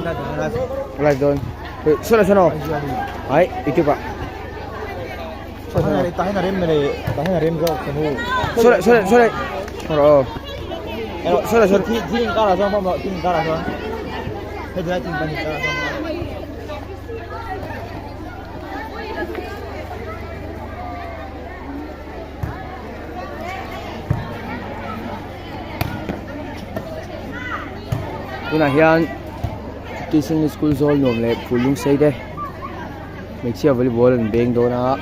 Live dawn. Saw saw Ai, YouTube ah. Saw saw. Tahin a rem mele, tahin a rem zawk ka hu. Saw saw saw. Ro. Saw saw. Thi thi in kara chuan pawh thi in kara chuan. Hei dai tin pan kara chuan. Tunah hian Tuition school zawl nuam leh phul lung sei te hmeichhia volleyball an beng dawn a.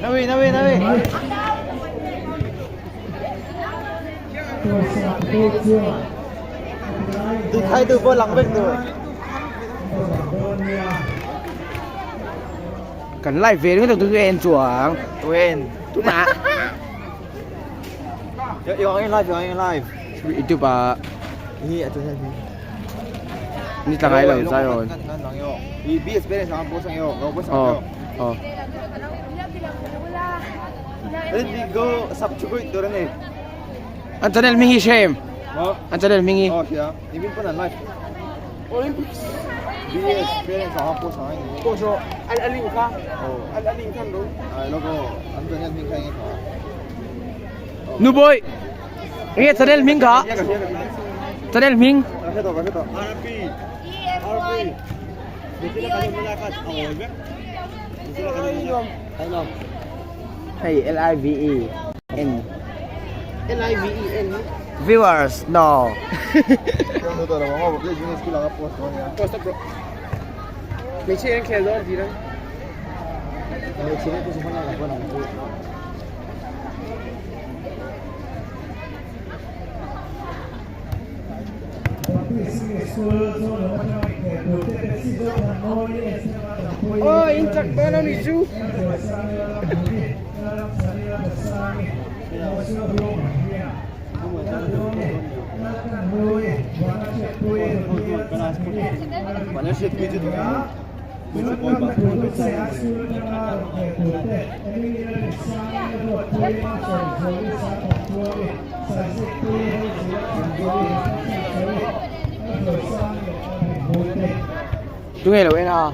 Nawi nawi nawi. Tu khai tu pawh lang vek tur. Kan live ve ringawt tu en chuang. Tu en. Tu mah. Yo yo ang live yo ang live. YouTube ah. Hi a tu hian hi. Ni tla ngai lo Zion. I B experience ang post ang yo. Go post ang Oh. yo. Oh. Let me go sub chukui tur ani. An channel hming hi hre em? Oh. An channel hming hi. Oh hria. Ni min pawn an live. Olympics. BS parents ang post ang ni. Post oh. Al alin kha. Oh. Al alin khan lo. Ai logo an channel hming kha nge kha. Nu boy. Nge channel hming kha? Channel hming. Ka hre tawh ka hre tawh. RP. RP. Hei L I V E N. L I V E N. Viewers no. Hmeichhia an khel dawn tih na. Oi, in chak dawn a nih chu. Tunge lo en a.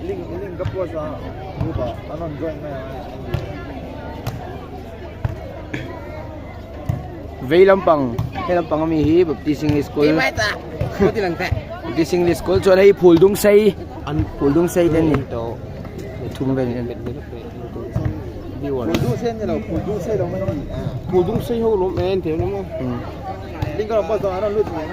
Link link ka post a group ah an rawn join mai ang. Vei lampang he lampang ami hi Baptist English School Baptist English School chuan hei phul dung sei phul dung sei te an ni thum vel an ni. Phul dung sei an ni lo phul dung sei lo mai a ni. Phul dung sei ho lawm en thei lawm a. Link ka rawn post dawn an rawn lut mai.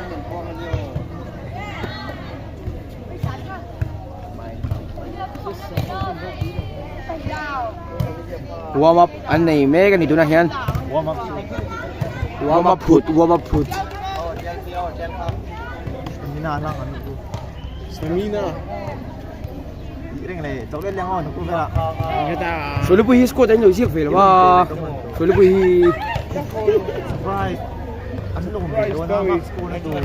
Warm up an nei mek a ni tunah hian Warm up warm up phut warm up phut Stamina lang an tu. Stamina. Reng le chok let leng aw tu vela. Solipui hi squad an lo ziak ve lo a Solipui hi Surprise. An lawm ve dawn a mark score na tur.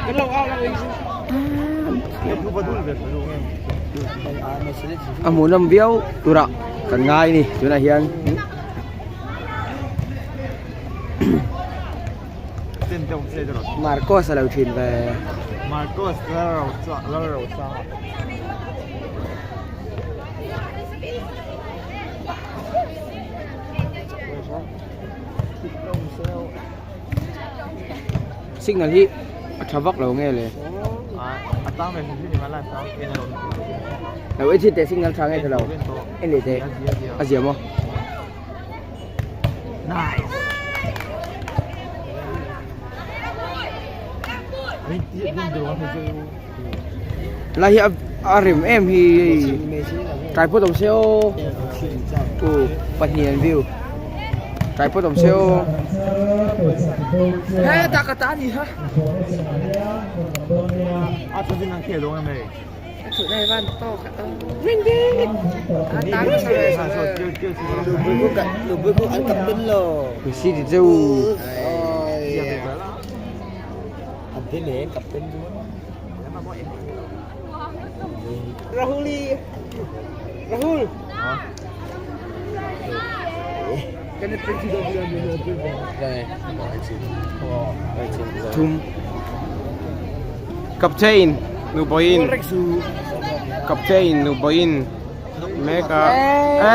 Kan lo au lang ei chu. A hmuhnawm viau turah kan ngai a ni tunah hian Marcos a lo thin ve. Marcos Signal hi a tha vak lo nge le. Lo en chhin teh signal tha nge tha lo en leh teh a zia maw. Lai hi a rem em hi tripod awm se aw u pahnih an view tripod awm se aw Hetah ka ta a ni ha. Messi ti cheu. Rahuli Rahul Thum. Captain Nuboin Captain Nuboin mek a I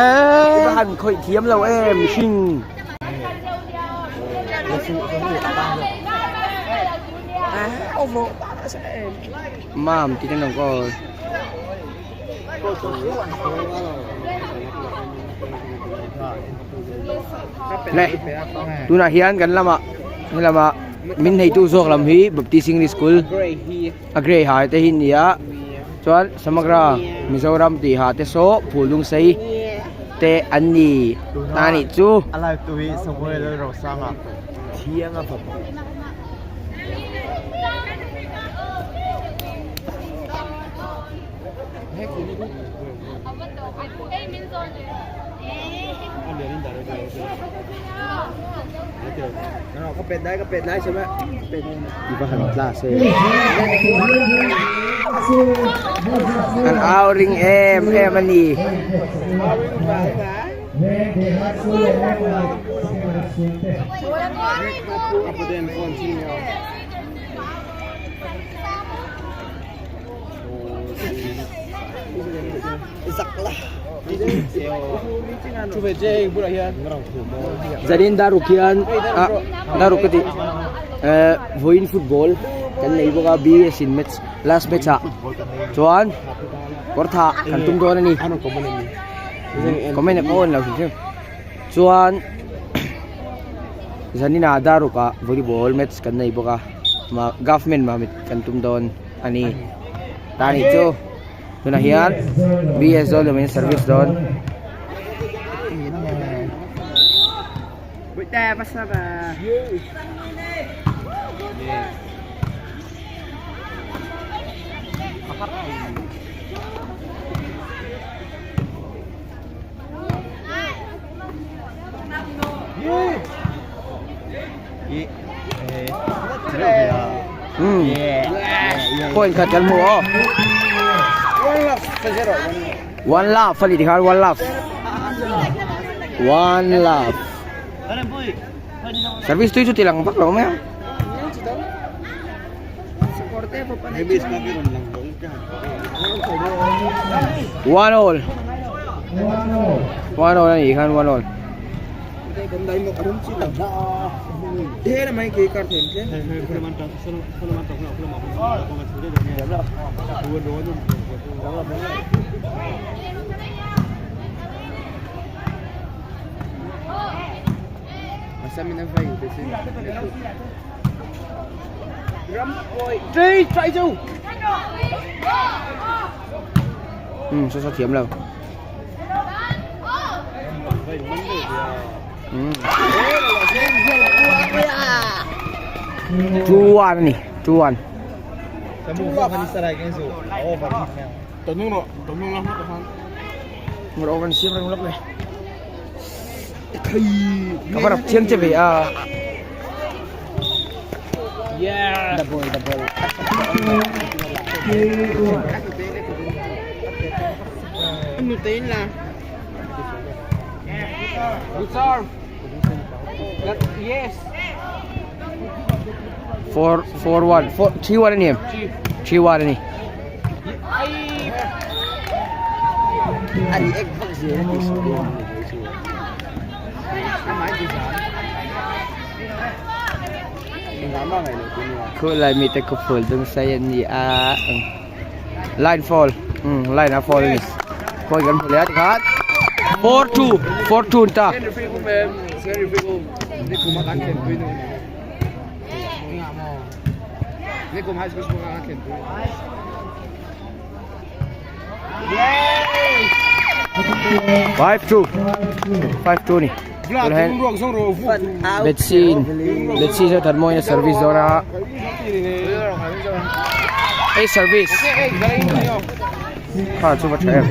va han khawih thiam lo em mihring. Mam ti kan lo kaw. Le tunah hian kan lamah helamah min neitu zawk lam hi Baptist English School a grey ha te hi a ni a chuan Samagra Mizoram tih ha te saw phul lung sei te an ni ta nih chu. A live tu hi Samuel Rosanga thianga fapa. I va han class e an au ring em em a ni. Zanin daruk hian ah daruk ka tih eh vawiin football kan nei bawk a BS in match last match ah chuan kawr thah kan tum dawn a ni comment a pawh a ni lo hrim hrim chuan zanin ah daruk ah volleyball match kan nei bawk a government mamit kan tum dawn a ni ta nih chu tunah hian bs dawn leh service dawn. Point khat kan hmu aw. One love ani tikhan one love. One love. Service tui chu ti lang vak lo mai a. One all. One all ani khan one all. Um sao sao thiam lo. 2-1 a ni 2-1 ka va rap chiang che ve a double double 4 4 1 4 3 1 a ni em 3 1 a ni Khulai mite khu phul dung sei an ni a line fall um line a fall a ni khawi kan hmu leh a tikhan 4 2 4 2 an ta. 5 2 5 2 ni Betsy Betsy chu Thanmawina service dawn a ei service kha chu va tha em.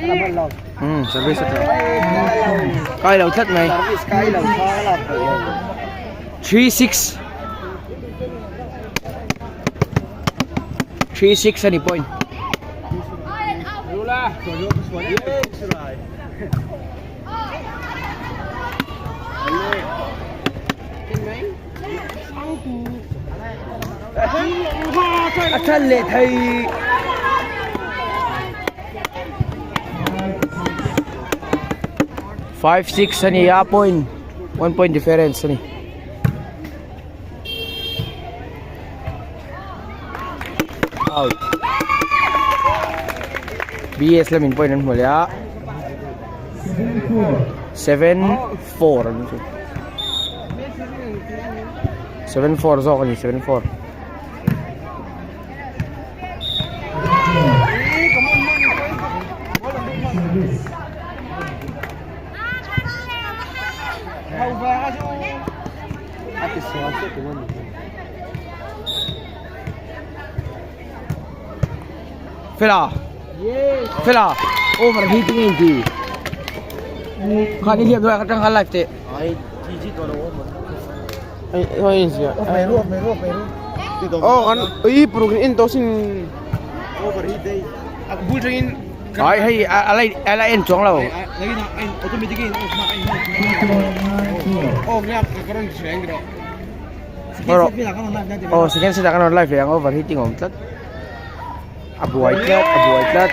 Um service a tha. Kai lo tlat mai. Service kai lo kha la 3 6 3 6 ani point. A than leh thei. 5 6 ani a point 1 point difference ani. Out. BS lamin point an hmu leh a. 7 4 an chu. 7 4 zawk ani 7 4. Fela Fela over hi tinge in ti kha ni hian ka tang live te Ai ai zia. Oh kan ui puruk in to sin bul tangin ai hei ala ala en chuang lo Oh nga ka ron seng ro. Ro Oh second set kan live yang over hitting om tlat a buai tlat a buai tlat.